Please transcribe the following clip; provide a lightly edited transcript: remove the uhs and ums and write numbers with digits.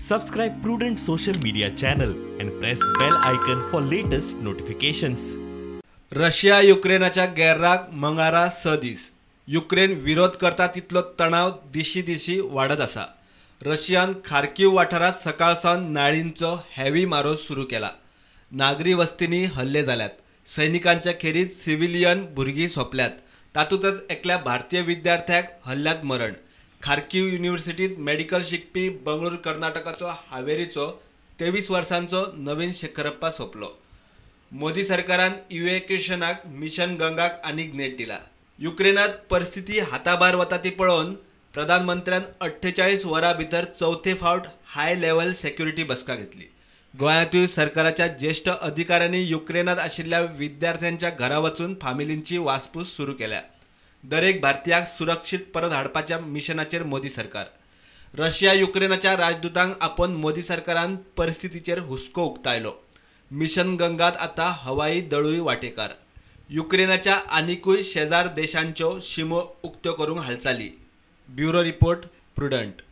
Subscribe Prudent social media channel and press bell icon for latest notifications. Russia युक्रेनाच्या गेर्राक मंगळारा 6 दीस. Ukraine विरोध करता तितलो तणाव दिशी दिशी वाडत आसा. रशियान खार्कीव वाठारांत सकाळ सावन नाळींचो हेवी मारो सुरू केला. नागरी वस्तींनी हल्ले जाल्यात. सैनिकांच्या खेरीत सिव्हिलियन भुरगीं सोंपल्यात. तातूंतच एकल्या भारतीय विद्यार्थ्याक हल्ल्यांत मरण. खार्कीव युनिव्हर्सिटींत मेडिकल शिकपी बंगळूर कर्नाटकाचो हावेरीचो 23 वर्सांचो नवीन शेखरप्पा सोंपलो. मोदी सरकारान इव्हॅक्युएशनाक मिशन गंगाक आनीक नेट दिला. युक्रेनांत परिस्थिती हाताभायर वता ती पळोवन प्रधानमंत्र्यान 48 वरां भितर चवथे फावट हाय लेव्हल सेक्युरिटी बसका घेतली. गोंयांतूय सरकाराच्या ज्येश्ठ अधिकाऱ्यांनी युक्रेनांत आशिल्ल्या विद्यार्थ्यांच्या घरा वचून फामिलींची वासपूस सुरू केल्या. दरेक भारतीयाक सुरक्षीत परत हाडपाच्या मिशनाचेर मोदी सरकार. रशिया युक्रेनाच्या राजदूतांक आपोवन मोदी सरकारान परिस्थितीचेर हुस्को उक्तायलो. मिशन गंगात आतां हवाई दळूय वाटेकार. युक्रेनाच्या आनिकूय शेजार देशांच्यो शिमो उक्त्यो करूंक हालचाली. Bureau report, Prudent.